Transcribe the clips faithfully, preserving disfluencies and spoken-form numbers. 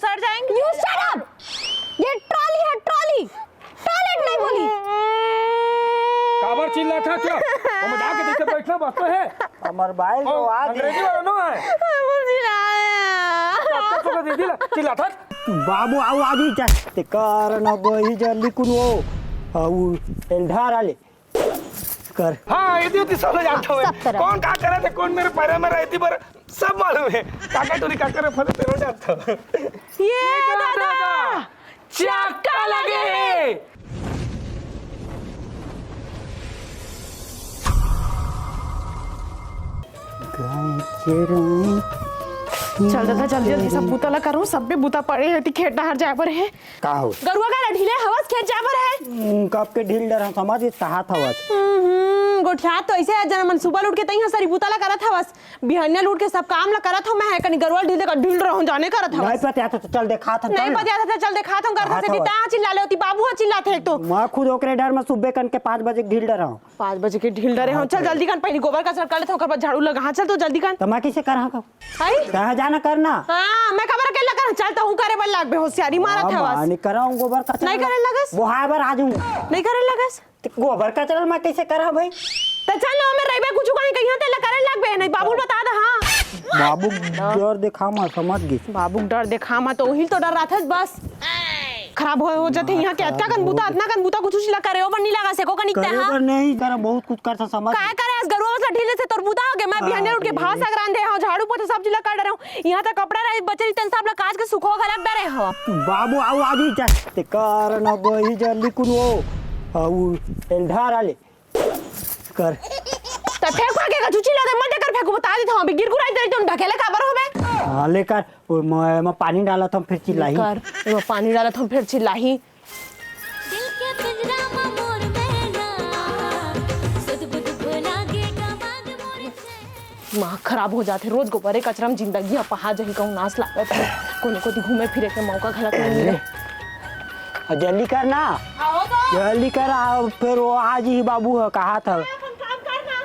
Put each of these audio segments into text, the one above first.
सड़ जाएंगे। You shut up! ये ट्रॉली है, ट्रॉली। टॉयलेट नहीं बोली। काबर चिल्लाथस? ओमे जाके जैसे बैठना बस तो है। हमर बाइल तो आ अंग्रेजी वाला नो है। मुझे आया। कब तक दीदी ला चिल्लाथस? बाबू आओ, आ जी, जा। ते कर न बही जल्दी कुन वो। हाँ, वो एल्ढार आले। कर। हाँ, ये तो सब जाता हूँ। सब तरह। कौन का करे थे, कौन मेरे पैर में रहती पर सब मालूम है। काका टूरी काका रे फल तेरे जाता हूँ। ये दादा, चक्का लगे। चल दादा, जल्दी जल्दी सब बूता ला करूँ, सब भी बूता पड़े है, ती खेत डहर जाए बर है। का हो? गरुआ का ढीले हवस खेत जाए बर है। हम्म, कब के ढील डर हम समझ के कहात हवस। हम्म, गोठियात तो ऐसे है, जन मन सुबह उठ के तई हसरी बूता ला करत हवस, बिहनिया उठ के सब काम ला करत हो, मैं है कनी गरुआ ढील दे का ढील रहूं जाने करत हवस। नहीं पता तो चल देखात हन, नहीं चल। पता था, चल देखात हूँ, करत कहात हसरी हवस। ता चिल्ला ले होती, बाबू हा चिल्लात है एक तो। मैं खुद ओकरे डर में सुबह कन के पाँच बजे ढील डर हूँ। पाँच बजे के ढील डरे हो। चल जल्दी कन, पहली गोबर कचरा कर लेते हो, ओकर बाद झाड़ू लगा। हाँ, चल तो जल्दी कन। त मैं कैसे कर हाँ? आई? कहाँ जाना करना? हाँ, मैं काबर अकेला कर? चल, तहूँ करे बर लागबे, होशियारी मारत हाँ, हवस। मैं नहीं कराऊँ गोबर कचरा। नहीं करे लगस? वो हाय बर आ जाऊँ। नहीं करे लगस? ते गोबर कचरा मैं कैसे करा भाई? त चल ना, मैं रहिबे कुछ कहीं कहीं तेला करे लागबे, नहीं बाबू बता दे, हाँ। बाबू डर देखा मैं समझ गई। बाबू डर देखा मैं तो उहिल तो डर रहा था बस। खराब हो, हो जाते हाँ, यहाँ के खराब अतका कन हो बूता, जाते। अतना कन बूता कुछ उछला करे, ओ बन नहीं लगा से को कनिक करे हाँ। बर नहीं, करा बहुत कुछ कर सा समझ। काय करे, अस गरुआ बस ढीले से तोर बूता हो गए। मैं हाँ, बिहाने उठ के भात साग रांधे हो, झाड़ू पोछा सब चीज ला कर डरे हो। यहाँ तक कपड़ा रहे, बचे रही तन सब ला काज के सुखो घलक डरे हो। बाबू आओ, आ जी, जा। ते कर न बही जल्दी कुन वो। हाँ, वो एल्ढार आले। कर। त फेंकवा के का चुची ला दे, मत कर फेंकू, बता देत हूँ, अभी गिर गुराई दे तुम ढकेले काबर होबे? हाँ, लेकर, ओ, मैं, मैं पानी डालत हूँ, फिर चिल्लाही। कर, मैं पानी डालत हूँ, फिर चिल्लाही। दिल के पिंजरा में मोर मैना, सुध बुध भुला गे गवा दे मोर चैन। दिमाग खराब हो जाथे, रोज गोबरे कचरा में जिंदगी ह पहा जही कहूँ नास लागत हे। कोनो कोती घूमे फिरे के मौका घलक नहीं मिले। अरे, आ जल्दी कर ना। आओ तो। जल्दी कर, आ, फिर वो आ जी बाबू ह, कहा था। अपन काम कर ना।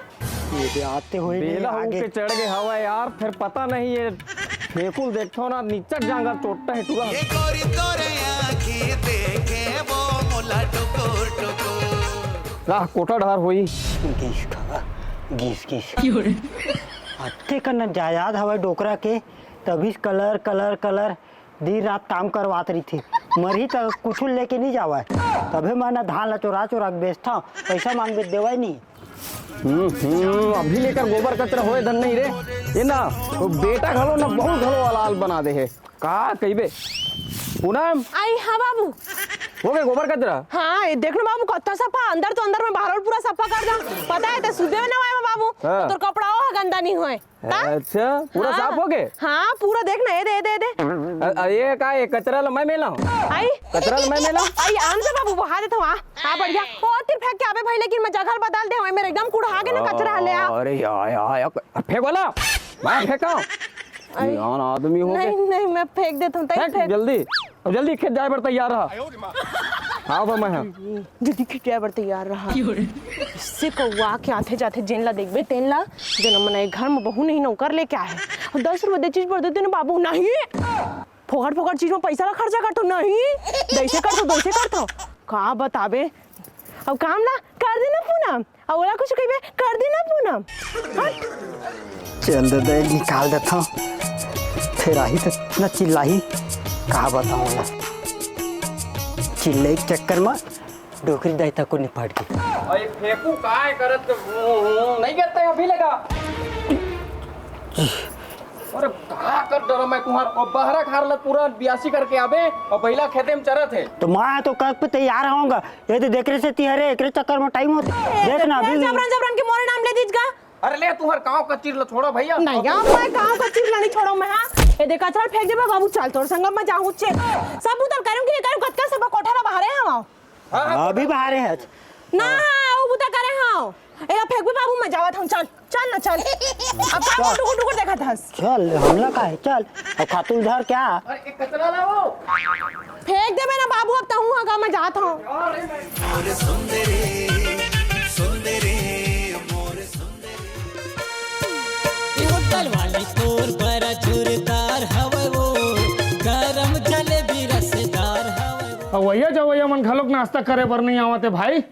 ये दे आते हुए नहीं बेला हो आगे। के चढ़ गए हवा यार, फिर पता नहीं ये फेंकुल देखथो ना, निचट जांगर चोट्टा है टुरा। ये गोरी तोरे आँखी देखे वो मोला टुकुर टुकुर। राह कोटा ढार होई। गीस खावा, गीस, गीस। अत्ते कन जायदाद हवय डोकरा के, तभी कलर, कलर, कलर, दिन रात काम करवात रहिथे। मरही त कुछु लेके नहीं जावय। तभे मैं न धान ला चोरा चोरा के बेचथंव, पैसा मांगबे देवय नहीं। हम्म, हम्म, अभी लेकर गोबर कचरा होए धन नहीं रे। ये ना, वो बेटा घलो ना बहुत घलो अलाल बना दे है। का कहिबे? पूनम। आई, हाँ बाबू। हो गए गोबर कचरा? हाँ, ये देख ना बाबू, कत्ता सफा, अंदर तो अंदर में बाहर पूरा सफा कर दा। पता है, ते सुबह में ना आए बाबू, हाँ। तो तोर कपड़ा हो गंदा नहीं होए। का? अच्छा, पूरा हाँ। साफ हो गए? हाँ, पूरा देख ना, ये दे, ये दे, ये दे। अ-, अ, ये का, ये कचरा ल मैं मेला हूँ? आई? कचरा ल मैं मेला हूँ? आई, आराम से बाबू, बहा देता हूँ, आ। हाँ, बढ़िया। ओ, तिर फेंक के आबे भाई, लेकिन मैं जगह बदल दे हूँ, मेरे एकदम कुढ़ा के ना कचरा ले आ। अरे यार, यार, यार, फेंक वाला, मैं फेंका हूँ। आई। यार, आदमी हो नहीं, गए। नहीं, मैं फेंक देता हूँ, तई फेंक, फेंक। जल्दी। अब जल्दी खेत जाए बर तैयार रहा। हाँ, बा मैं हाँ। जल्दी खेत जाए बर तैयार रहा। इससे कौआ के आथे जाथे जेन ला देखबे तेन ला, जेन मन ए घर में बहू नहीं नौकर लेके आए। और दस रुपए दे चीज बर दे देना बाबू, नहीं। फोकट फोकट चीज में पैसा ला खर्चा करथो, नहीं। दैसे करथो, दैसे करथो। का बताबे? अब काम ला कर देना पूनम। अउ ओला कुछ कहिबे, कर दे ना पूनम। हट। चल दे दे, निकाल देथंव। फेर आही त न चिल्लाही। का बतावंव ओला। चिल्लई के चक्कर म डोकरी दाई तको निपट गे। अरे फेंकू काय करत के, हूं, हूं, नहीं करते अभी लगा। अरे का कर डरो मैं तुम्हार, और बहरा खार ल पूरा बियासी करके आबे, और बइला खेते में चरत हे। त मैं तो कब के तैयार होवंव। ये तो देख रहे से तिहरे, एकरे चक्कर में टाइम होथे। ए, देख ना, फेर अभी जबरन जबरन के मोरे नाम ले दीज गा। अरे ले, तुहर कांव कच्चीर ल छोड़ो भैया। नहीं, अब मैं कांव कच्चीर ल नहीं छोड़ो मैं, हाँ। ये देख, कचरा फेंक देबे बाबू, चल तोर संग मैं जाहूं चे। सब उतर करूं कि नहीं करूं, कतका सब कोठा ला बाहरे हवं। हाँ, हाँ, अभी बाहरे है। ना, हाँ, वो बुता करे हवं। एला फेंकबे बाबू, मैं जावत हूँ, चल। चल ना, चल। अब का चल। टुकुर टुकुर देखत हस? चल, हमला का है, चल। अब खातू उधार क्या? अरे, एक कचरा लाओ। फेंक देबे ना बाबू, अब तहूँ हगा, मैं जात हूँ। अरे, मैं मोर सुंदरी, सुंदरी, मोर सुंदरी। ये होटल वाली तोर बड़ा जोरदार हवे वो, गरम अवइया जवइया मन घलोक नाश्ता करे बर नइ आवत हे भाई।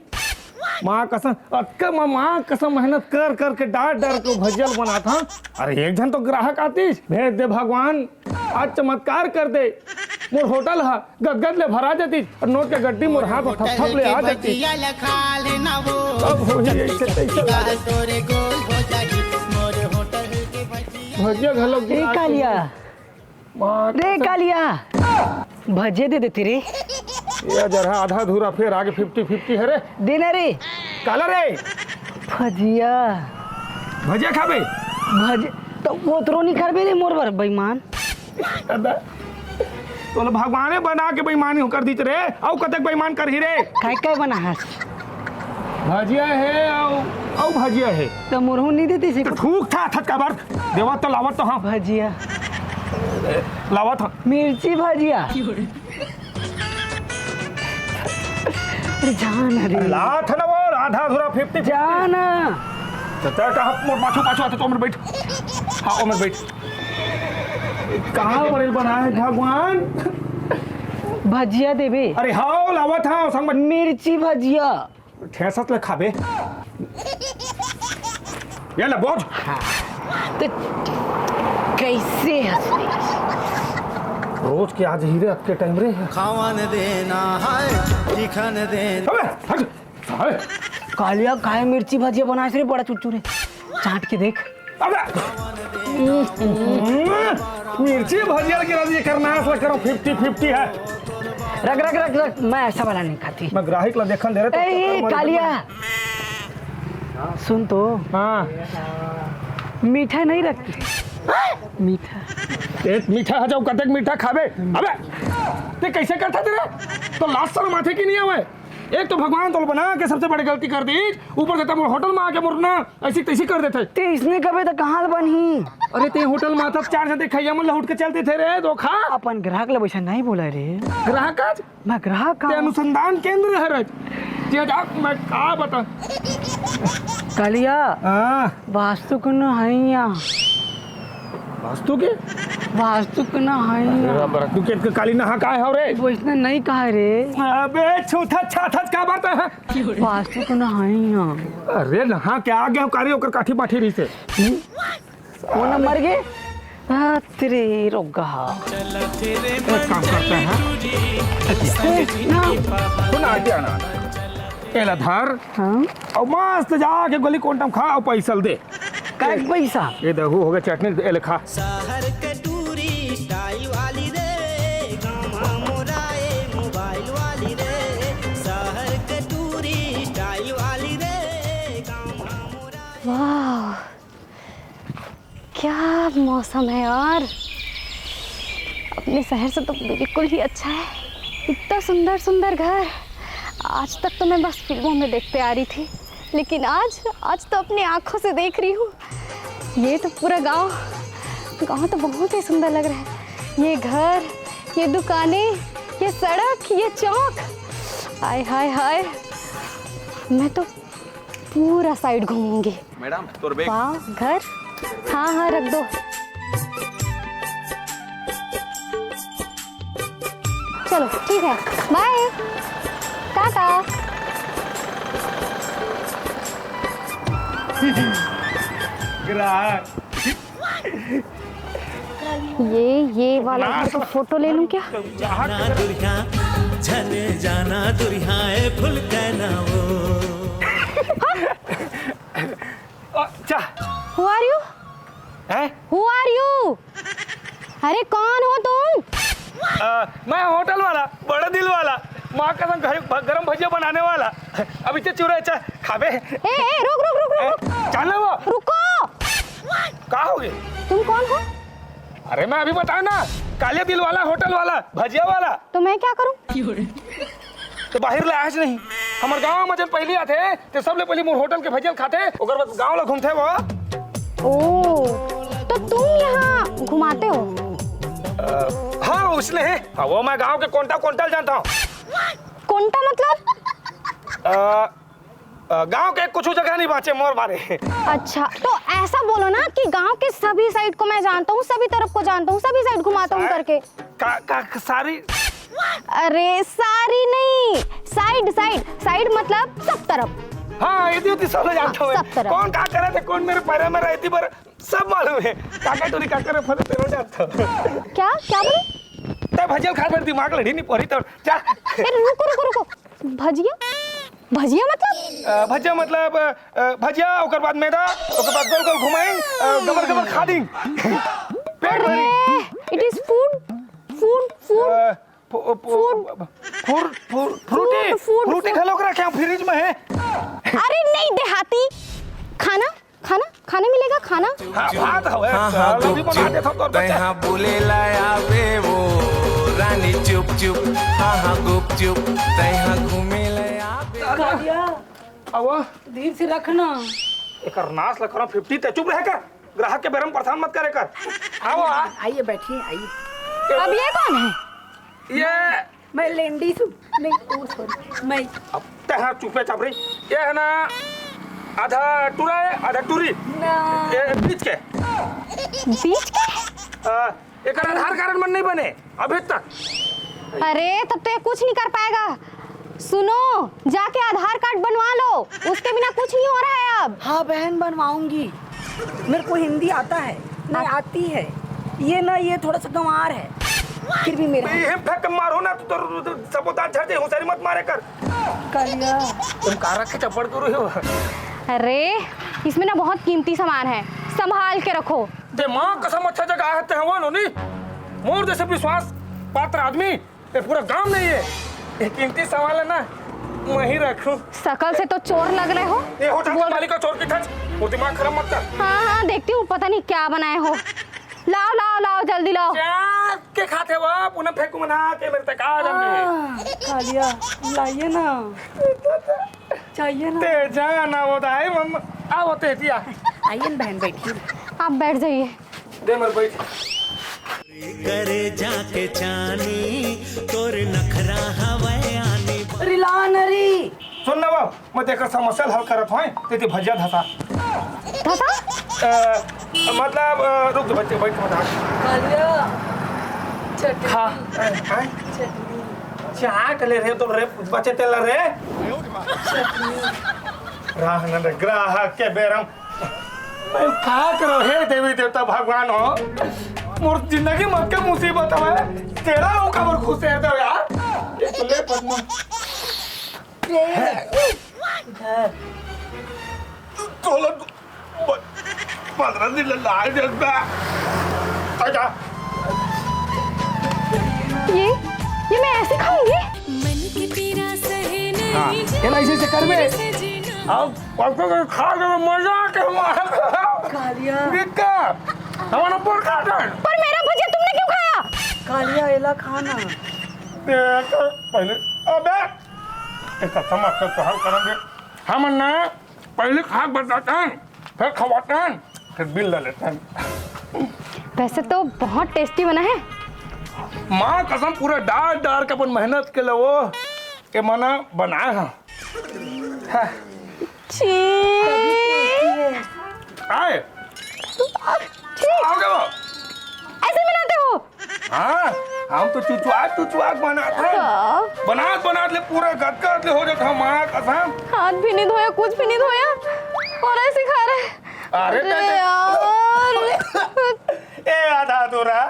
माँ कसम, अतका म-, माँ कसम मेहनत कर कर के डार डार के भजिया ल बनात हँव। अरे एक झन तो ग्राहक आतिस, भेज दे भगवान, आज चमत्कार कर दे। मोर होटल ह गदगद ले भरा जातिस अउ नोट के गड्डी मोर हाथ म थपथप ले आ जातिस। अब होही ऐसे तैसे। भजिया घलोक ए गिरा कालिया, माँ रे कसम। कालिया, भजिया दे देती रे। ये जरा आधा अधूरा, फेर आगे फिफ्टी फिफ्टी हे रे। देना रे। काला रे? भजिया। भजिया खाबे? भजिया तो वो तो नहीं करबे रे मोर बर बेईमान। अबे, तोला भगवाने बना के बेईमानी कर दीत रे। अउ कतक बेईमान करही रे? काय काय बना हस? भजिया हे अउ, अउ भजिया हे। त मोरहू नहीं देती से। त थूक था थत काबर? देवत तो लावत तो हँव। भजिया। लावत हँव। मिर्ची भजिया। अरे जा ना रे। अरे लावत हँव ना वो, आधा अधूरा फिफ्टी फिफ्टी। जा ना। त तैं कहाँ मोर पाछू पाछू आते त ओमेर बइठ। हाँ, ओमेर बइठ। कहाँ बड़े बना हे भगवान? भजिया देबे। अरे हाँ, लावत हँव, संग में। मिर्ची भजिया। ठेसत ले खाबे। ये ले बोझ। हाँ। त कइसे हँस रे? रोज के आज ही रे, अतके टाइम रे। खावन देना है, चिखन देना। अबे, हट। साले। कालिया काय मिर्ची भजिया बनाइस रे, बड़ा चुरचुरे। चाट के देख। अबे। मिर्ची भजिया के राजी करना है, असला करो फिफ्टी फिफ्टी है। रख, रख, रख, रख, मैं ऐसा वाला नहीं खाती। मैं ग्राहक ला देखन दे रहे तो ए, ए, कालिया। सुन तो। हाँ। मीठा नहीं रखती। मीठा। एक मीठा है, जाओ कतक मीठा खाबे। अबे, तैं कइसे करता तेरे? तो लाज शरम आथे कि नहीं आवे? एक तो भगवान तोला बना के सबसे बड़ी गलती कर दीस, ऊपर से तैं मोर होटल में आके मोर ना ऐसी तैसी कर देथे। तैं इसने कबे त कहाँ ले बनही? अरे तैं होटल में आता त चार झन खाइया मन ला उठ के चल देथे रे, धोखा। अपन ग्राहक ला वइसा नहीं बोला रे। ग्राहक आज? मैं ग्राहक तैं हँव। अनुसंधान केंद्र हरस। जे जाक मैं का बता। कालिया। हाँ। वास्तु के न हइया। वास्तु के? वास्तु के न हइया। अरे बाप रे, तू के, के काली नहा काय हव रे? वो इसने नहीं कहा रे। अबे छूथत छाथत का बात है? वास्तु के न हइया। अरे नहा के आ गया हूँ, काली ओकर काठी बाठी रही से। वो न मर गे? आ, तेरे रोगा। एक काम करते हैं। ए, ना। सुन, आइडिया ना। एला धर। हाँ? अउ मस्त जाके गली कोंटा म खा अउ पैसा ल दे। काय पैसा? ये देखो, हो गया चटनी, एला खा। शहर के टूरी स्टाइल वाली रे, गाँव मोरा ए मोबाइल वाली रे। शहर के टूरी स्टाइल वाली रे, गाँव मोरा ए वाह, क्या मौसम है यार, अपने शहर से तो बिल्कुल ही अच्छा है। इतना सुंदर सुंदर घर। आज तक तो मैं बस फिल्मों में देखते आ रही थी, लेकिन आज, आज तो अपनी आंखों से देख रही हूँ। ये तो पूरा गांव, गांव तो बहुत ही सुंदर लग रहा है। ये घर, ये दुकानें, ये सड़क, ये चौक, हाय, हाय, हाय। मैं तो पूरा साइड घूमूंगी। मैडम, तोर बैग। वाह, घर? हाँ, हाँ, रख दो। चलो, ठीक है, बाय, टाटा। ग्राहक। ये, ये वाला घर का फोटो ले लूं क्या? जाना दुरिहा, झने जाना दुरिहा, ए फुलकैना वो। अच्छा। Who are you? हैं? Who are you? अरे कौन हो तुम? अ, मैं होटल वाला, बड़े दिल वाला, माँ कसम घर, भ-, गरम भजिया बनाने वाला। अब इतने चूरे अच्छा खाबे। ए, ए, रुक, रुक, रुक, रुक, ए, रुक। चल ना वो। रुको। का हो गए? तुम कौन हो? अरे मैं अभी बताया ना, काले दिल वाला, होटल वाला, भजिया वाला। तो मैं क्या करूं? तो बाहर ले आज नहीं, हमर गांव में जब पहली आते, तो सबले पहले मोर होटल के भजिया ल खाते, ओकर बाद गांव ला घूमते वो। ओ, तो तुम यहाँ घुमाते हो? अ, हाँ, उसने है। हाँ, वो मैं गांव के कोंटा कोंटा ल जानता हूँ। कोंटा मतलब? अ, अ, गांव के कुछ जगह नहीं बाचे मोर बारे। अच्छा, तो ऐसा बोलो ना कि गांव के सभी साइड को मैं जानता हूँ, सभी तरफ को जानता हूँ, सभी साइड घुमाता हूँ करके। का, का, सारी अरे, सारी नहीं, साइड, साइड, साइड मतलब सब तरफ। हाँ, एती ओती सब ला जानथंव मैं। सब तरफ। कोन का करत हे, कोन मेर पैरा में रहिथे, बर सब मालूम हे। काका टूरी काका रे फरे तेरो जानथंव। क्या, क्या बोले? तैं भजिया ल खाय बर दिमाग लड़ी नहीं परी त जा। ए, रुको, रुको, रुको। भजिया? भजिया मतलब? अ, भजिया मतलब, अ, भजिया, ओकर बाद मैदा, ओकर बाद गोल गोल घुमाई, अ, गबर गबर खा दी। पेट भरी। अरे, it is food, food, food। अ, फु-, फु-, Food। फुर-, फुर-, Frooti, food, food, Frooti food। घलो के रखे हैं फ्रिज में है। अरे नहीं देहाती, खाना, खाना, खाने मिलेगा खाना। हाँ, भात हवे, हाँ, हाँ, चल, अभी बना गुपचुप, देता हूँ तोर बच्चा। तैं हा बोले ला आवे वो, रानी चुप चुप, हाँ, हाँ, गुपचुप, तैं हा घूमे ला आवे। कालिया, आवा। धीर से रखना। एकर नाश ल करो फिफ्टी, ते चुप रहे कर। ग्राहक के बेरा म परेशान मत करे कर। आवा। आइए, बैठिए, आइए। अब ये कौन है? ये मैं लेंडी सु-, नहीं, ओ, सॉरी, मैं अब तैं हा चुपे चाप रही। ये है ना, आधा टूरा है, आधा टूरी। ना। ये बीच के। बीच के? आ, एकर आधार कार्ड मन नहीं बने अभी तक। अरे, तब तो ये कुछ नहीं कर पाएगा। सुनो, जाके आधार कार्ड बनवा लो, उसके बिना कुछ नहीं हो रहा है अब। हाँ बहन, बनवाऊंगी। मेरे को हिंदी आता है, नहीं हाँ। आती है। ये ना, ये थोड़ा सा गंवार है, फिर भी मेरा नहीं, है। ये फेंक के मारो ना, तू तो, तो सबोताज झड़ जाए, होशियारी मत मारे कर। कालिया। तुम कार रख के चप्पड़ करो हो। अरे, इसमें ना बहुत कीमती सामान है, संभाल के रखो। ते माँ कसम, अच्छा जगह है ते हवा नोनी। मोर जैसे विश्वास पात्र आदमी ये पूरा गांव नहीं है। ये कीमती सामान है ना, मैं ही रखूं। शकल से तो चोर लग रहे हो। ये होटल के बोल मालिक का चोर की थच, वो दिमाग खराब मत कर। हाँ, हाँ, देखती हूँ, पता नहीं क्या बनाए हो। लाओ, लाओ, लाओ, जल्दी लाओ। क्या के खाते हो आप? उन्हें फेंकू मना के मेरे तक आ जाने। हाँ, कालिया, लाइए ना। चाहिए ना। ते जाना वो दाई मम्मा। आ वो ते दिया। आइए ना बहन, बैठिए। आप बैठ जाइए। दे मर बैठ। करे जाके चानी, तोर नखरा हवै आनी। रिला नरी। सुन ना बाप, मैं तेकर समस्या ल हल करत हों, ते ते भजिया धसा। धसा? अ, मतलब, अ, रुक जा बच्चे, बैठ के बता। कालिया, चटनी। हाँ। अ, अ? चटनी। चाट ले रे, तो रे, बचे तेल रे। चटनी। राह न रे, ग्राहक के बेरम। मैं का करो, हे देवी देवता भगवान हो, मोर जिंदगी म अतका मुसीबत हवय, तेला अउ काबर खुश रहते हो यार? ये तो ले पद्मा। ये, इधर। तोला ब-, पंद्रह दिन ले लाए जब मैं। आजा। ये, ये मैं ऐसे खाऊंगी? मन की पीड़ा सहे नहीं हाँ, ये ना इसी से कर बे। जाती सजना। अब परसों के खा के मजा के मार। कालिया। बिक्का, हमारा पोर काटन। पर मेरा भजिया तुमने क्यों खाया? कालिया, एला खाना। देख, पहले, अबे, इसका समझ से तो हल करेंगे। हम ना, पहले खा के बताते हैं, फिर खवाते हैं, फिर बिल ले लेते हैं। वैसे तो बहुत टेस्टी बना है। माँ कसम, पूरा डार डार के अपन मेहनत के लिए वो, ये मना बनाए हैं। हाँ। छी। आए। छी। आओगे वो? ऐसे बनाते हो? हाँ, हम तो चुचुआ चुचुआ बनात हन। हाँ। बनात बनात ले पूरा गदगद ले हो जात हन, माँ कसम। हाथ भी नहीं धोया, कुछ भी नहीं धोया और ऐसे खा रहे। अरे अरे ते-, ते-, यार। ए आधा अधूरा,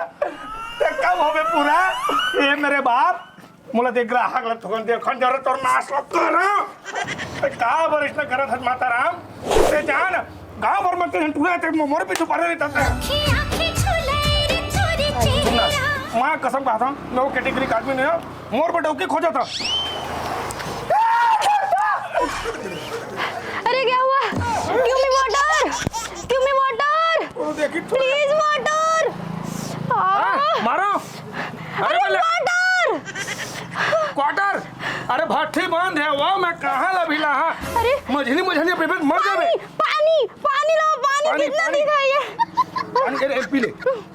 ते कब होबे पूरा? ए मेरे बाप, मोला दे ग्राहक ला थोकन दे, खन जरूरत तोर नाश ला कर। ते का बर इसने करत हस माता राम? ते जान, गांव भर में तेरे टूरा ते मोर पीछे पड़े रहता ते। आँखें, आँखें छुलैर तोर सुन ना, चेहरा। माँ कसम खाता हूँ, मैं वो कैटेगरी का आदमी नहीं हूँ, मोर पर डौकी खो जाता। अरे क्या हुआ? Give me water, give me water, वो देखी तो। Please water। हाँ, मारो। अरे अरे बोले। Quarter। क्वार्टर। अरे भट्ठी बंद है वो, मैं कहाँ ला भी ला, हाँ। अरे। मझली मझली पे मर जावे। पानी, पानी, पानी लाओ, पानी पानी, कितना पानी। दिखाइए। पानी, अरे, पी ले।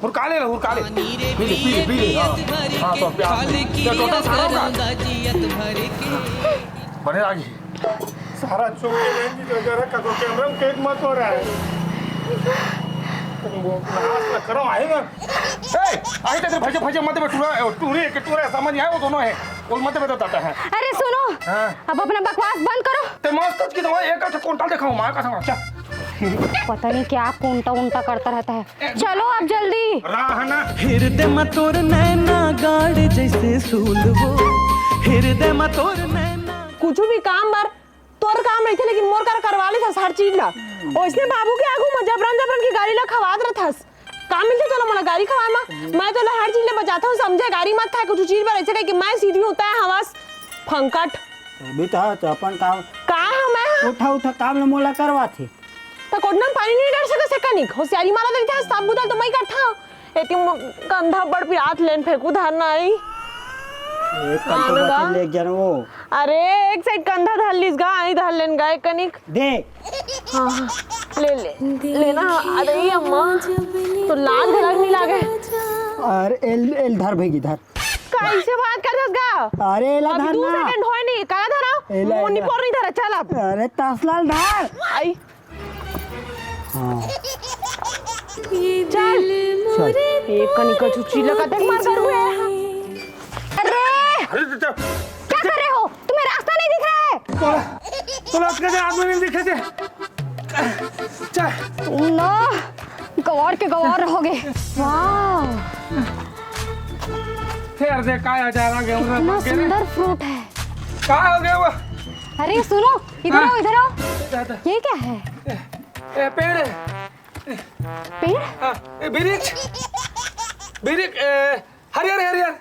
हुरका ले, हुरका ले। पी ले, पी ले, पी ले। हाँ, हाँ, तो प्यास। ये टोटल सारा होगा। बने आगे। सारा चौके में भी जो जरा का तो कैमरा में कैद मत हो रहा है। वो नाच तो करो, आए ना। ए, आए तो इधर भजे, भजे मत बे, टूरा, टूरे के टूरे समझ आए, वो दोनों है। वो मत बे, दादा है। अरे सुनो, हाँ। अब अपना बकवास बंद करो। ते मस्त की तो एक आठ कुंटल दिखाऊं, माँ कसम, चल। पता नहीं क्या कुंटा उंटा करता रहता है। चलो अब जल्दी। राह ना। हिरदे म तोर नैना गाड़ जैसे सूल वो। हिरदे म तोर नैना। कुछ भी काम बर तोर काम रहिथे, लेकिन मोर कर करवा लेथस हर चीज ला। ओइसने बाबू के आगू म जबरन जबरन के गारी ला खवात रथस। का मिलथे तोला मोला गारी खवाए म? मैं तोला हर चीज ले बचाथंव, समझे? गारी मत खाए कुछ चीज बर, ऐसे कहे कि मैं सीधी हूँ, तैं हवस फंकट। अभी तो, तो अपन काम। का हूँ मैं? उठा उठा काम ल मोला करवाथे। त कोटना म पानी नहीं डर सकत से कनिक? होशियारी मारा देथे, सब बुता तो मैं करथंव। एती म-, कंधा बड़ पिरात लेन फेंकू धर नहीं। एक कंधा आने बा। बचे ले एक जन वो। अरे, एक साइड कंधा धर लीस गा, आई धर लेन गा, एक कनिक। दे। हाँ, हाँ, ले ले, लेना। अरे अम्मा, तो लाज घलक नहीं लागे। अरे एल, एल धर भैगी, धर। कैसे बात करथस गा? अरे एला अभी धर दू ना। सेकंड होय नहीं, काला धरा? एला, मोनी एला। पोर नहीं धरा, चल अब। अरे तसला ल धर। आई। हाँ। चल। चल। एक कनिक चुची लगा देख मार कर हुए। अरे! अरे, तो, तो, क्या कर रहे हो? तुम्हें रास्ता नहीं दिख रहा है? तोला, तोला अतका जे आदमी नहीं दिखे जे। चल। तुम ना गवार के गवार रहोगे। वाह। फेर दे, का हजार आ गया, उधर इतना बन के रे। सुंदर फ्रूट है। का हो गया वो? अरे सुनो, इधर हाँ। आओ, इधर आओ। इधर, इधर। ये क्या है? ए, ए, पेड़ है। पेड़? हाँ, ए, बिरिक। बिरिक, ए, हरियर, हरियर।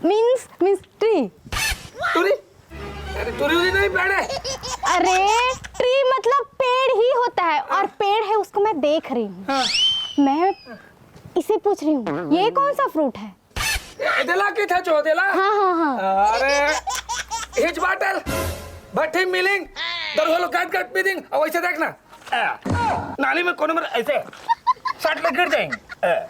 Means, means tree. तुरी? अरे, तुरी उरी नहीं, पेड़ है। अरे, ट्री मतलब पेड़ ही होता है, और पेड़ है, उसको मैं देख रही हूँ। हाँ। मैं इसे पूछ रही हूँ, ये कौन सा फ्रूट है? ए, देला की था चो, देला? हाँ, हाँ, हाँ। अरे, हिच बाटल, भट्टी मिलिंग, दरहोलो गट गट पी दिंग, अब वैसे देखना। ए, नाली में कोनो में ऐसे सट ले गिर जाएंगे। ए,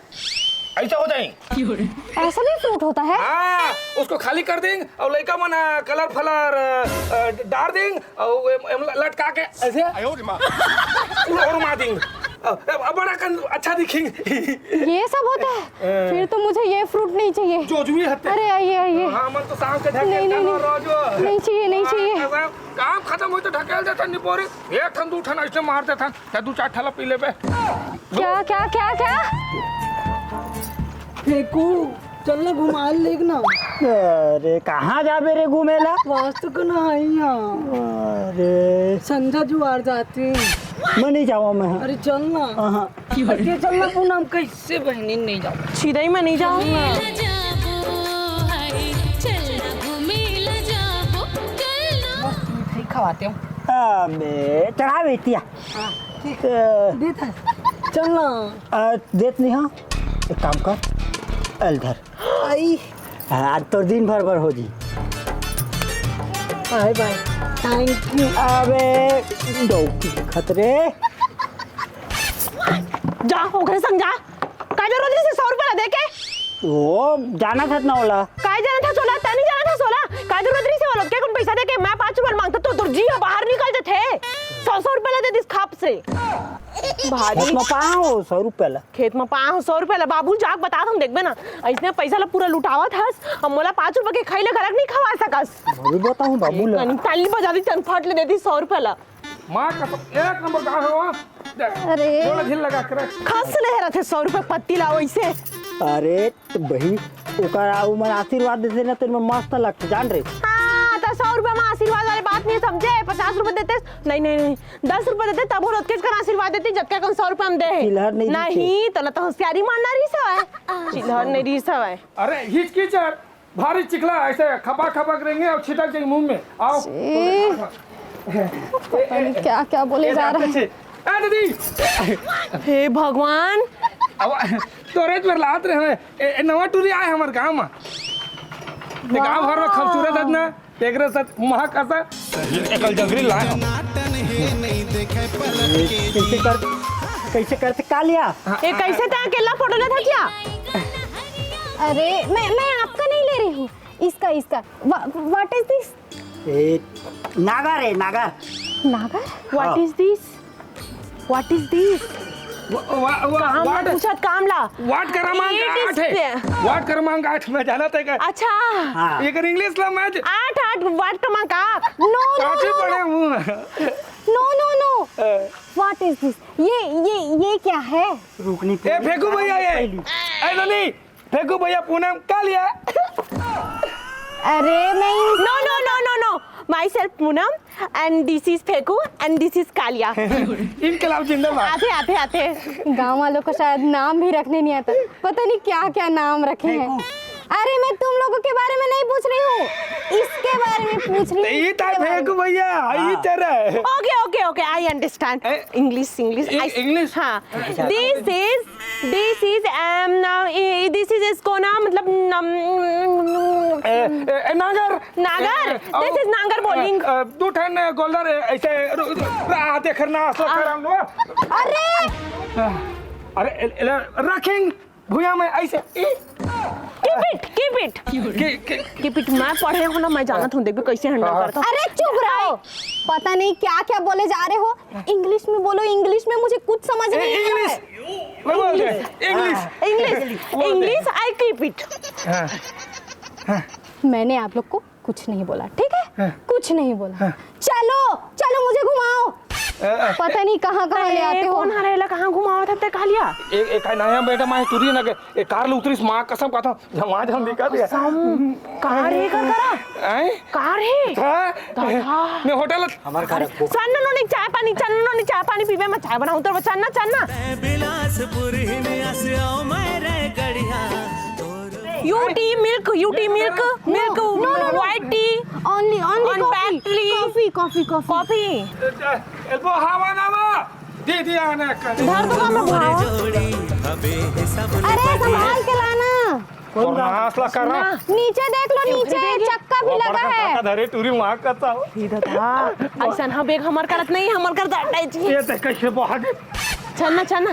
ऐसा हो जाएंगे। ऐसा भी फ्रूट होता है? हाँ, उसको खाली कर देंगे और लइका मन कलर फलर, अ, अ, डार देंगे और एम, एम लटका के ऐसे आयो रे माँ। उड़, उड़ मार देंगे। अ, अ, बड़ा कन, अच्छा दिखेंगे। ये सब होता है? ए। फिर तो मुझे ये फ्रूट नहीं चाहिए। जो जुई हत्ते। अरे, आइए, आइए। हाँ, मन तो सांस के ढक नहीं, के नहीं, नहीं। रोजो। नहीं चाहिए, नहीं हाँ, चाहिए। ऐसा काम खत्म हो तो ढकेल देता निपोरी। एक ठन, दू ठन ऐसे मार देता। या दू चार ठला पी लेबे। क्या, क्या, क्या, क्या? फेंकू, चल ना घुमा लेग ना। अरे, कहाँ जाबे रे घूमे ला? वास्तु को ना आई यहाँ। अरे। संझा जुआर जाते। मैं नहीं जावा मैं। अरे, चल ना। हाँ। अरे, चल ना पूनम, कैसे बहनी नहीं जाओ? छिदई में नहीं जाओ। चल ना घूमे ला जाबो, चल ना। मस्त मिठाई खवाते हो। अबे, चढ़ा बेटिया। हाँ, ठीक। अ, देत हस। चल ना। अ, देत नहीं, हाँ। एक काम कर, एल धर। आई। हाँ, आज तोर दिन भर भर हो जी। बाय बाय। Thank you. अबे, डौकी खतरे। जा, ओकरे संग जा। का जरूरत रहिस हे सौ रुपया ला दे के? ओ, जानत हस ना ओला। काय जानत हस ओला? तैं नहीं जानत हस ओला? का जरूरत रहिस हे ओला? के कोन पैसा दे के मैं पाँच रुपया मांगता तो तोर जी ह बाहर निकल जथे। सौ, सौ रुपया ला दे दिस खप से। भारी। खेत में पाए हो सौ रुपया ला। खेत में पाए हो सौ रुपया ला। बाबू जाके बता, तुम देखबे ना। अइसने पैसा ला पूरा लुटावत हस। अब मोला पाँच रुपया के खइले घलक नहीं खवा सकस। मैं भी बताऊं बाबू ला। कनी ताली बजा दी, चनफाट ले दे दी सौ रुपया ला। माँ कसम, एक नंबर का है वो। देख, अरे। बोला झिल लगा के रख। खस ले रहे थे सौ रुपया पत्ती ला वैसे। अरे, तो बहिन, ओकर आ, उमन आशीर्वाद देथे ना, तो इनमें मस्त लगथे, जान रे। हाँ, तो सौ रुपया में आशीर्वाद वाली बात नहीं समझे, पचास रुपया देते, नहीं, नहीं, नहीं, दस रुपया देते, तब वो लोग के आशीर्वाद देती, जब क्या कौन सौ रुपया हम दे हैं। चिल्हर नहीं नहीं, तो ना तो होशियारी मारना रही सवाय। चिल्हर नहीं रही सवाय। अरे, हिचकिच यार। भारी चिखला, ऐसे खपा खपा करेंगे और छिटक जाएंगे मुंह में। आओ। छी। पता नहीं क्या क्या बोले जा रहे हैं। ए, दीदी। हे भगवान। अब तोरे मेर लात रहे हैं। ए, ए, नवा टूरी आए हमारे गांव में। ते गांव भर में खूबसूरत है ना। देख रहे सच, महा कैसा। एकल जंगली लाए। कैसे कर, कैसे करते कालिया? ये कैसे तैं अकेला फोटो लेत हस क्या? अरे, मैं, मैं आपका नहीं ले रही हूँ, इसका, इसका। Wha-, what is this? ए, नागर है, नागर। नागर? What हाँ। Is this? What is this? वा-, वा-, वा-, कहाँ मैं वाट, पूछत काम ला? वाट क्रमांक आठ है। वाट क्रमांक आठ, मैं जानत है का? अच्छा। हाँ। एकर इंग्लिश ला मैं ज- आठ, आठ, वाट क्रमांक आठ। No, no, no, no। No, no, no। What is this? ये, ये, ये क्या है? रुकनी ए, फेंकू भैया ये। पहली। ए, नोनी, फेंकू भैया, पूनम, कालिया। अरे, मैं इन- No, no, no, no, no। Myself Poonam and this is Phenku and this is Kaliya. इनकलाब जिंदाबाद। आते, आते, आते। गांव वालों को शायद नाम भी रखने नहीं आता। पता नहीं क्या-क्या नाम रखे हैं। फेंकू। अरे, मैं तुम लोगों के बारे में नहीं पूछ रही हूँ, इसके बारे में पूछ रही हूँ, ये इसके बारे में। फेंकू भैया, ये हाँ। तेरा है। Okay, okay, okay, I understand। A, English, English, इ-, I, English? हाँ। अच्छा। This is, this is, um, now, इ-, this is इसको ना, मतलब, नम-, ए, ए, ए, नागर। नागर? ए, ए, This is नागर ए, बोलिंग। ए, दू ठन गोल्डर, ए, ऐसे रु-, रु-, रा-, देख ना, असला हाँ। करम लो। अरे! अरे, ए, ए, रखिंग। भुइयां में ऐसे, ई। Keep it, keep it। Keep it, मैं पढ़े हूँ ना, मैं जानत हूँ, देखबे कैसे handle हाँ। करता हूँ। अरे चुप रहो, पता नहीं क्या क्या बोले जा रहे हो। English में बोलो, English में मुझे कुछ समझ ए, नहीं आ रहा English। है। मैं बोल दे, English। English, English, I keep it। हाँ। मैंने आप लोग को कुछ नहीं बोला, ठीक है? हाँ। कुछ नहीं बोला। हाँ। चलो, चलो मुझे घुमाओ। अ, अ, पता नहीं कहाँ कहाँ ले आते हो। कौन हरेला, कहाँ घुमावत हते कालिया? ए, ए, काय नाया बेटा, मैं टूरी ना के, ए, कार ले उतरिस, माँ कसम कहता हूँ, जहाँ वहाँ जहाँ निकाल दिया। कसम, कार है का करा? हैं? कार है? हाँ? दादा। मैं होटल हमारे घर अरे, रखो। चल ना नोनी, चाय पानी, चल ना नोनी, चाय पानी पीबे, मैं चाय बनाऊँ तो चल ना, चल ना। बिलासपुर ही नहीं आसे आओ मेरे गढ़िया। You tea, milk, you tea, milk, milk, no, no, no। White tea, only, only on coffee, black tea। Coffee, coffee, coffee। Coffee। A, A, elbow हवा ना वा। दे दे आना कर। धर दो का मैं भाव। अरे, संभाल के लाना। और नाश ला कर रहा। नीचे देख लो, नीचे चक्का भी लगा है। धरे टूरी माँ का था। ये दादा, ऐसा ना बेग हमार करत नहीं, हमार करत अटैच ही। ये देख कैसे बहुत। चल ना, चल ना।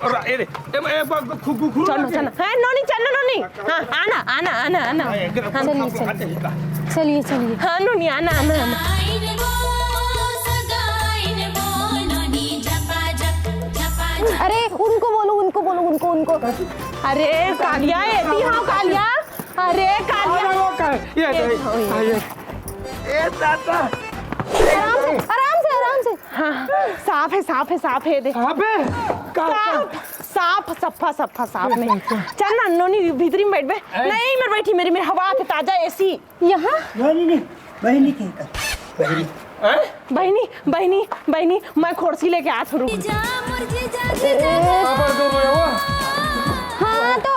और ए रे, ए, ए, ब-, ब-, खु-, खु-, खु-, चल ना, चल ना। हाँ, नोनी, चल ना, नोनी। हाँ, आना, आना, आना, आना। हाँ, एकदम हाँ, चलिए, खा-, चलिए। खा-, खा-, चलिए, चलिए। हाँ, नोनी, आना, आना, आना। अरे, उनको बोलो, उनको बोलो, उनको, उनको। अरे, कालिया, एती हाँ, कालिया। अरे, कालिया। अरे, वो का-, ये ए, तो, ओ, ये। आ, ये। ए, दादा। आराम से, आराम से, आराम से। हाँ, साफ है, साफ है, साफ है, दे। साफ है? का, का? साफ, साफ, सफा, सफा, साफ नहीं। अच्छा। चल ना, नोनी, भीतरी में बैठ बे। हैं? नहीं, मैं बैठी, मेरी, मेरी हवा आती ताजा एसी। यहाँ? नहीं, नहीं, नहीं, बहनी के कर, बहनी। हैं? बहनी, बहनी, बहनी, मैं खोरसी लेके आ थोड़ू। जा, मुर्गी, जा, जा, जा, जा। खबर दो रे वो। हाँ, तो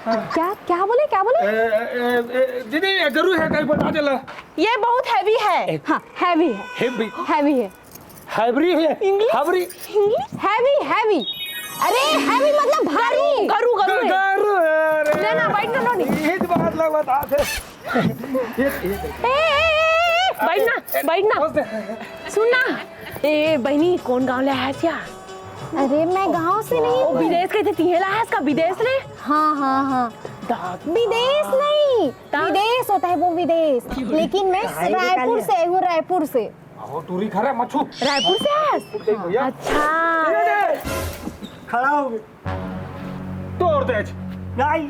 हाँ। क्या, क्या बोले, क्या बोले? ए, ए, ए, ए, दीदी, ये गरु है, कहीं बता देला। ये बहुत heavy है। हाँ, heavy है। Heavy। Heavy है। Heavy है। English? Heavy। English? Heavy, heavy। अरे, heavy मतलब भारी। गरु, गरु, गरु है। गरु है, अरे। ले ना, बैठ ना, नोनी। ये तो बात लग बता दे। ये, ये। ए, ए, ए, ए, बैठ ना, बैठ ना। सुन ना। ए, बहनी, कौन गाँव ले आया क्या? अरे, मैं गाँव से नहीं ओ, हूँ। विदेश कहे थे, तिहे ला है इसका विदेश ले? हाँ, हाँ, हाँ। विदेश नहीं, ता? विदेश होता है वो विदेश। लेकिन मैं रायपुर से आई हूँ, रायपुर से। अहो, टूरी खरा मछू। रायपुर से आया? भैया। अच्छा। खड़ा हो गए। तोड़ दे। नहीं।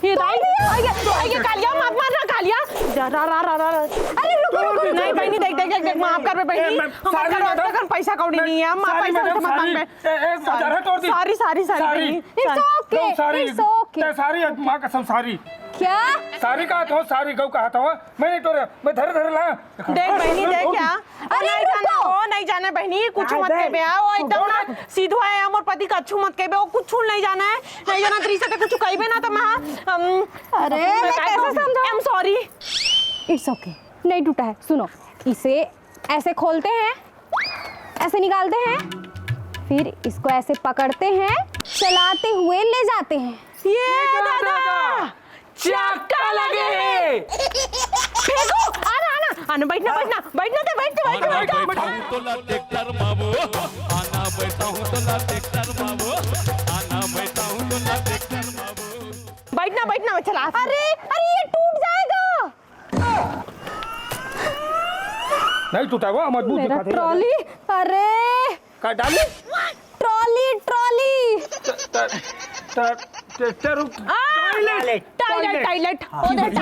ये तो आई गया, आई गया, आई गया, कालिया, मत मारना, कालिया। जा, रा, रा, रा, रा, रा। अरे, रुको, रुको, रुको। नहीं, बहनी, देख, देख, देख, देख, माफ कर बे, बहनी। ए, मैं, हमारे sorry, घर madam। आजकल पैसा कौड़ी नहीं है, हम sorry, पैसा madam, उसे मत sorry। मांग बे। ए, ए, sorry। Sorry, sorry, sorry, sorry। बहनी। It's okay, no, sorry। It's okay। ते sorry, माँ कसम, sorry। क्या? Sorry कहा था, sorry, गौ कहा था, मैं नहीं तोड़े, मैं धरे, धरे ला। देख बहनी, देख क्या? अरे, नहीं जाना, रुको। ओ, नहीं जाना बहनी, कुछ मत कहबे, आ, ओ, एकदम ना, सीधो है, हमर पति का अच्छू मत कहबे, ओ, कुछ नहीं जाना है, नहीं जाना, तेरी से तो कुछ कहबे ना, तो मैं, हम, अरे, मैं मैं कैसे समझाऊं? I'm sorry। It's okay, नहीं टूटा है। सुनो, इसे ऐसे खोलते हैं, ऐसे निकालते हैं, फिर इसको ऐसे पकड़ते हैं, चलाते हुए ले जाते हैं। ये दादा, चक्का लगे। फेंको, आना, आना, आना, बैठना, बैठना, बैठना, ते बैठ, ते बैठ, ते बैठ। बैठाऊं तो ला ट्रैक्टर बाबू, आना बैठाऊं तो ला ट्रैक्टर बाबू, आना बैठाऊं तो ला ट्रैक्टर बाबू। बैठना, बैठना, मैं चला। अरे, अरे, ये टूट जाएगा। नहीं टूटा हुआ, मजबूत मेरा दिखा दे। ट्रॉली, अरे। का डाली? Trolley, trolley. ट-, ट-, ट-, ट-, रुक। आ, टॉयलेट। Toilet, toilet. टॉयलेट। हाँ। ओ दे, टॉयलेट।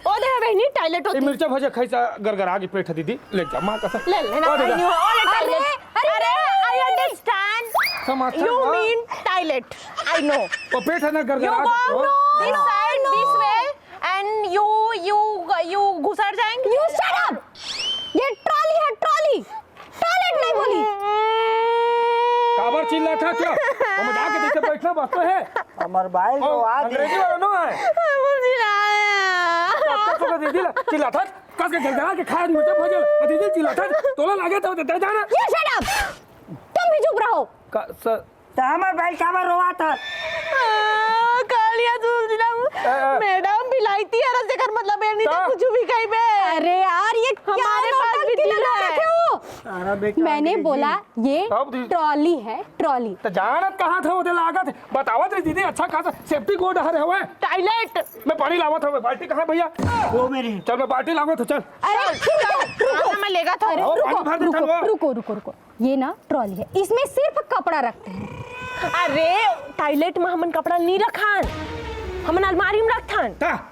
ओ दे, बहिनी, टॉयलेट ए, होती। मिर्चा भजिया खाई सा, गरगरा के पेट है, दीदी। ले जा, माँ कसम। ले, ले ना, ओ दे, I know, ओ ले, अरे, टॉयलेट। अरे, अरे, I understand। समझता You ना? mean toilet। I know। ओ पेट है ना, गरगरा You के, go ओ। this side, this way, and you, you, you घुसर जाएंगे। You shut up। ये ट्रॉली है, ट्रॉली। टॉयलेट नहीं बोली। काबर चिल्लाथस? ओमे जाके जैसे बैठना बस तो है। हमर बाइल ओ, को आ दे। अंग्रेजी वाला नो है। मुझे ना आया। कस के दीदी ला चिल्लाथस, कस के गरगरा के खाए मुझे भजल। दीदी चिल्लाथस, तोला लागे तो दे जाना। You shut up। तुम भी चुप रहो। का, सर, त हमर भाई काबर रोवाथस? आ, कालिया दूध दिलाऊ। ए, ए। मैडम, बिलायती हरस, जेकर मतलब ये नहीं तो का? कुछ भी कही बे। अरे यार, ये क्या हमारे पास भी नौटंकी दिल लगा है। रखे हो? अरे बेटा, मैंने अंग्रेजी। बोला, ये तब दी- ट्रॉली है, ट्रॉली। त जानत कहाँ था, ओदे लागत है। बतावत रही दीदी, अच्छा खासा सेफ्टी कोड हर हवे। टॉयलेट। मैं पानी लावत हूँ, बाल्टी कहाँ है भैया? वो मेरी। चल, मैं बाल्टी लावत हूँ, चल। अरे, चल, रुको, चल। रुको। हाँ, मैं लेगा था। अरे, और रुको, पानी भर देता रुको, हूँ। रुको, रुको, रुको। ये ना ट्रॉली है, इसमें सिर्फ कपड़ा रखते हैं। अरे, टॉयलेट में हमन कपड़ा नहीं रखान, हमन अलमारी में रखथन। का?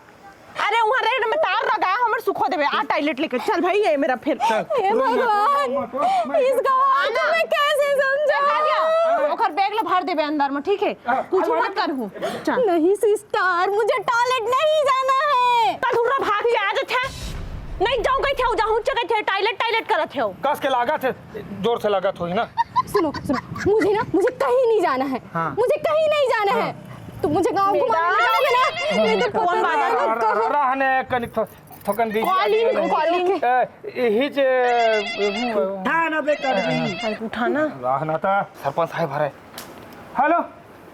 अरे, वहाँ रेड में तार लगा, हमर सुखो देवे। आ टॉयलेट लेके चल भाई, ये मेरा फिर। चल, हे रो मत, भगवान, रो मत, रो मत। इस गवार को मैं कैसे समझाऊं? चल, आ गया। ओकर बैग ला भर देवे अंदर में, ठीक है? हाँ, कुछ हाँ, मत हाँ। करहूँ। चल। नहीं सिस्टर, मुझे टॉयलेट नहीं जाना है। त धुर्रा भाग के आ जाथे। नहीं जाऊँ कहिथे, जाहूँ कहिथे, टॉयलेट, टॉयलेट करत हो। कस के लागत है, जोर से लागत होही ना। सुनो, सुनो, मुझे ना, मुझे कहीं नहीं जाना है। हाँ। मुझे कहीं नहीं जाना है। हाँ। तुम मुझे गाँव घुमाने ले जाओगे ना? नहीं तो पता नहीं कहाँ। रहने कनिक थो-, थोकन बीच कॉलिंग, कॉलिंग। ए, यही जे, उठा ना बे, करबी। अरे, उठा ना। रहना था, सरपंच साहब हरे। हेलो।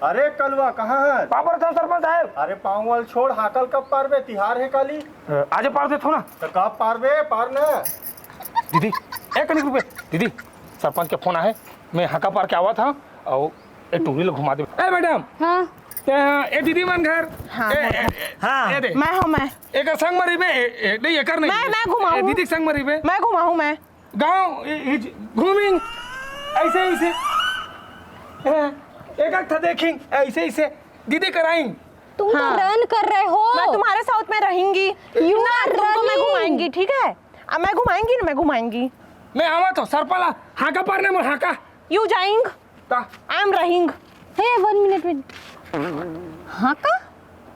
अरे कलवा, कहाँ है? पाँव परत हँव सरपंच साहब। अरे पाँव वाल छोड़, हाकल कब पारबे? तिहार है काली। अ, आज पार देथों ना। तो कब पारबे? पार ना। दीदी, एक कनिक रुके। दीदी, सरपंच के फोन आहे, मैं हाका पार के आवत हँव, अउ ए टूरी ल घुमा दे। ए मैडम। हाँ। ते, ए दीदी मन घर। हाँ, ए, ए, हाँ। ए दे। मैं हूँ, मैं। एकर संग म रहिबे, ए, ए, नहीं, एकर नहीं। मैं, मैं घुमाऊँ। ए दीदी के संग म रहिबे। मैं घुमाऊँ, मैं। गाँव इ-, इ-, घूमिंग, ऐसे, ऐसे। हैं, एक, एक ठा देखिंग, ऐसे, ऐसे। दीदी कराइंग। तुम तो हाँ। रन कर रहे हो। मैं तुम्हारे साथ में रहूंगी। You ना, are तुमको मैं running। घुमाएंगी, ठीक है? अब मैं घुमाएंगी ना, मैं घुमाएंगी। मैं आवा तो सरपला, हाका पारने मोर हाका। You जाइंग। ता। I am रहिंग। हे, one minute, wait। हाका?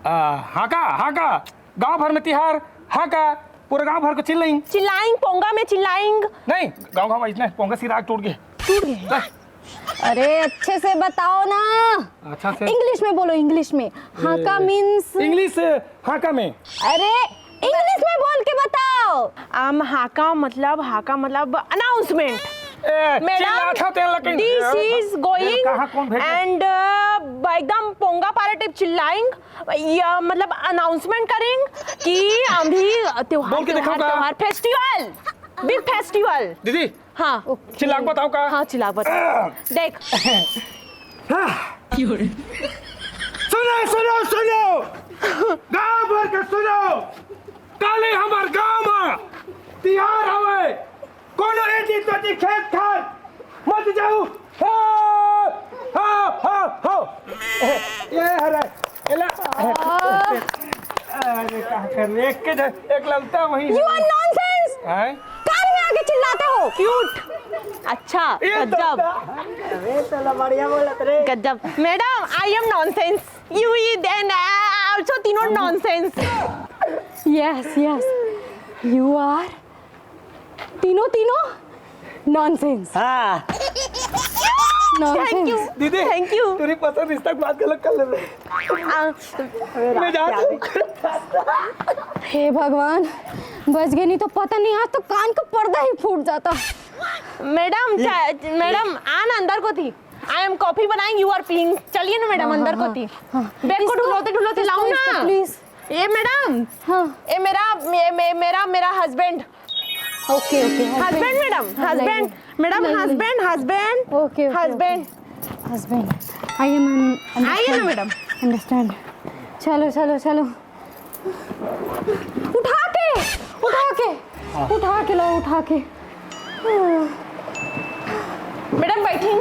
आ, हाका, हाका। गांव भर में तिहार, हाका, पूरा गांव भर को चिल्लाइंग। चिल्लाइंग, पोंगा में चिल्लाइंग। नहीं, गांव, गांव में इतना पोंगा सिरा टूट गए। टूट गए? बस। अरे, अच्छे से बताओ ना। अच्छा से? English में बोलो, English में। हाका ए, means English, हाका में। अरे, English में बोल के बताओ। आम हाका मतलब, हाका मतलब announcement। ए, मैडम, चिल्लाथो तेन लकिन। This A, is A, going कहाँ कौन भेजे? And, uh, एकदम पोंगा पारा type चिल्लाइंग, या मतलब announcement करेंग कि अभी त्योहार, बोल के त्योहार, दिखाओ का? त्योहार, festival, big festival। दीदी, हाँ। चिल्ला के बताओ का? हाँ, चिल्ला के बताओ। देख। हाँ। सुनो, सुनो, सुनो। गांव भर के सुनो। काली हमर गांव म तिहार हवे। कोनो एती तोती खेत खार मत जाऊ। हो, हो, हो, हो। ए, ए, हरे, एला। अरे, का कर, एक के जगह, एक ललता वही। You are nonsense। हैं? कार में आके चिल्लाते हो। Cute। अच्छा, ये तो गजब। अरे, चलो, बढ़िया बोलत रे। गजब। Madam, I am nonsense। You eat and, uh, also तीनों nonsense। Yes, yes। You are तीनों, तीनों nonsense। हाँ। Nonsense। Thank you। दीदी, thank you। तेरी पसंद रिश्ता की बात गलत कर ले रहे। आ, मैं जा रहा हूँ। हे भगवान, बच गए, नहीं तो पता नहीं, आज तो कान का पर्दा ही फूट जाता। मैडम, चा-, मैडम, आ ना अंदर कोती। I am coffee बनाएंगे, you are peeing। चलिए ना मैडम, हाँ, अंदर हाँ, कोती। हाँ। बैग को इसको, ढुलौते, ढुलौते इसको, लाओ ना। इसको, please। ए मैडम, हाँ। ए मेरा, मे-, मे-, मेरा, मेरा husband। OK, OK, husband। Husband, madam, हाँ, husband। नहीं, madam, नहीं, नहीं। Husband, husband। OK, OK, husband। OK। Husband। I am, आइए ना, understand। Madam। Understand। चलो, चलो, चलो। उठा के, उठा के, हाँ। उठा के लाओ, उठा के। Madam, बैठी।